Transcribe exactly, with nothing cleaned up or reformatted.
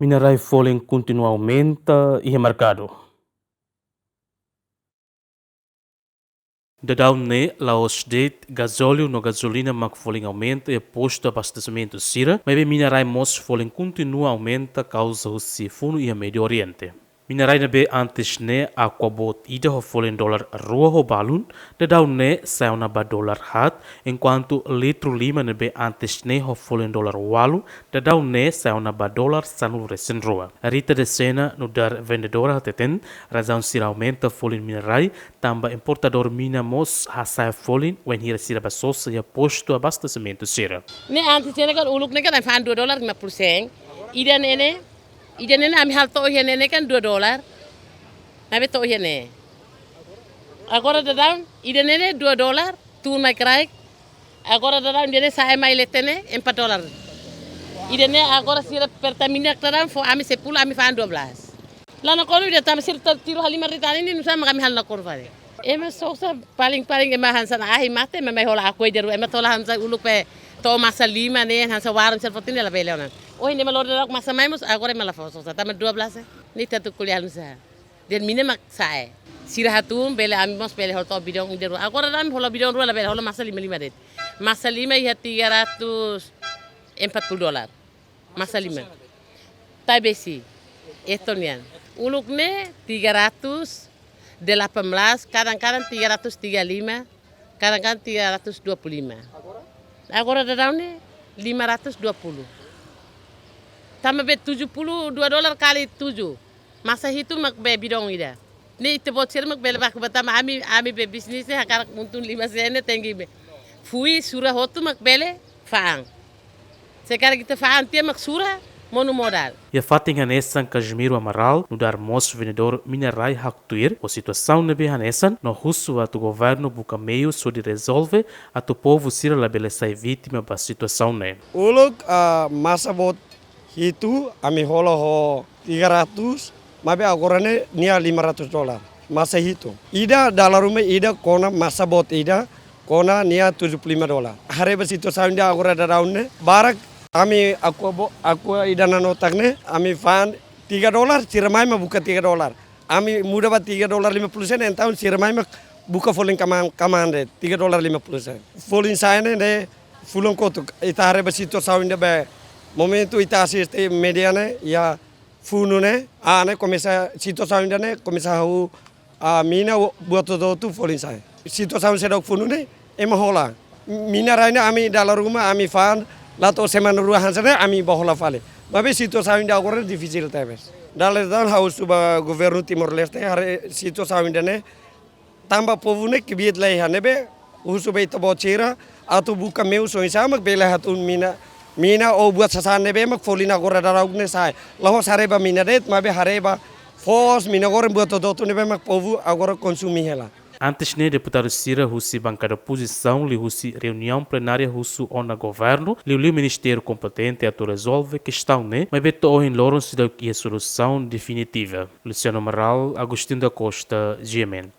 Mina-rai folin kontinua aumenta iha merkadu. Daudaun ne'e la'ós de'it gazóliu no gazolina mak folin aumenta iha postu abastesimentu sira, maibé mina-rai mós folin kontinua aumenta kauza husi funu iha Médiu Oriente. Mina-rai ne'ebé antes ne'e Aqua Boat ida ho folin dolar rua ho balun, daudaun ne'e sai ona ba dolar haat, enkuantu litru lima ne'ebé antes ne'e ho folin dolar ualu, daudaun ne'e sai ona ba dolar sanulu-resin-rua. Rita Decena, nu'udar vendedora, hateten razaun sira aumenta folin mina-rai tanba importadór mina mós hasa'e folin wainhira sira bá sosa iha postu abastesimentu sira. Ne'e antes ne'e kan uluk ne'e kan ami fa'an dua dolar lima puluh sen. Ida-ne'e ne'e, ida-ne'e ne'e ami halo to'o iha ne'e ne'e kan dua dolar. Maibé to'o iha ne'e. Agora daudaun, ida-ne'e ne'e dua dolar, tun mai kraik. Agora daudaun ida-ne'e sa'e mai leten ne'e empat dolar. Ida-ne'e agora sira Pertamina daudaun fó ami sepuluh, ami fa'an dua belas. La nakonu ida tanba sira tiru halimar de'it tan ne'e, nusá mak ami halo nakonu fali. Ema sosa paling-paling ema hanesan ahi mate, ema mai hola Aqua ida rua, ema atu hola hanesan uluk be to'o masa lima ne'e, hanesan warung sira foti ne'e labele ona. Ohin ema lori daudaun masa mai mós, agora ema la fó sosa, tanba dua belas eh. Ne'e ita atu ko'alia nusá. Dehan mina mak sa'e. Sira hatún bele, ami mós bele hola to'o bidaun ida rua. Agora ami hola bidaun rua labele, hola masa lima-lima de'it. Masa lima iha tiga ratus empat puluh dolar. Masa lima. Taibesi. Eto nian. Uluk ne'e tiga ratus delapan belas, kadang-kadang tiga ratus tiga lima, kadang-kadang tiga ratus dua puluh lima. Agora daudaun ne'e lima ratus dua puluh. Tanba be tujuh puluh dua dolar kali tujuh. Masa hitu mak be bidaun ida. Ne'e ita-boot sira mak bele baku ba tanba ami, ami be bisnis ne'e hakarak untun lima sen ne'e tenke be. Fui sura hotu mak bele fa'an. Se karik ita fa'an tiha mak sura monu modal. Iha fatin hanesan Casimiro Amaral, nu'udar mós vendedór mina-rai haktuir ho situasaun ne'ebé hanesan no husu atu governu buka meius hodi rezolve atu povu sira labele sai vítima ba situasaun ne'e. Uluk, ah, masa boot hitu ami hola ho tiga ratus, maibé agora ne'e nia lima ratus dolar. Masa hitu. Ida dala ruma ida kona masa boot ida kona nia tujuh puluh lima dolar. Haree ba situasaun ida agora daudaun ne'e, barak ami Aqua bo-, Aqua ida nanotak ne'e, ami fa'an tiga dolar, sira mai mak buka tiga dolar. Ami muda ba tiga dolar lima puluh sen, entaun sira mai mak buka folin kmaan, kmaan de'it, tiga dolar lima puluh sen. Folin sa'e ne'e, ne'e fulan kotuk, ita haree ba situasaun ida be, momentu ita asiste média ne'e, iha funu ne'e, ah, ne'e komesa situasaun ida ne'e, komesa hahú, ah, mina buat hotu-hotu folin sa'e. Situasaun seidauk funu ne'e, ema hola. Mina-rai ne'e ami dala ruma, ami fa'an, la to'o semana rua hanesan ne'e, ami bá hola fali. Maibé situasaun ida agora difisil tebes. Dala ida tan ha'u husu ba governu Timor-Leste, haree situasaun ida ne'e, tanba povu ne'e kbiit laiha ne'ebé, husu ba ita-boot sira, atu buka meius oinsá mak bele hatún mina, mina ou buat sasán ne'ebé mak folin agora dadauk ne'e sa'e. La'ós haree ba mina de'it, maibé haree ba foos, mina goreng, buat hotu-hotu ne'ebé mak povu agora konsumi hela. Antes ne'e deputadu sira husi bankada opozisaun liuhusi reuniaun plenária husu ona governu, liuliu ministériu kompetente atu rezolve kestaun ne'e, maibé to'o ohin loron seidauk iha solusaun definitiva. Luciano Amaral, Agostinho da Costa, G M N.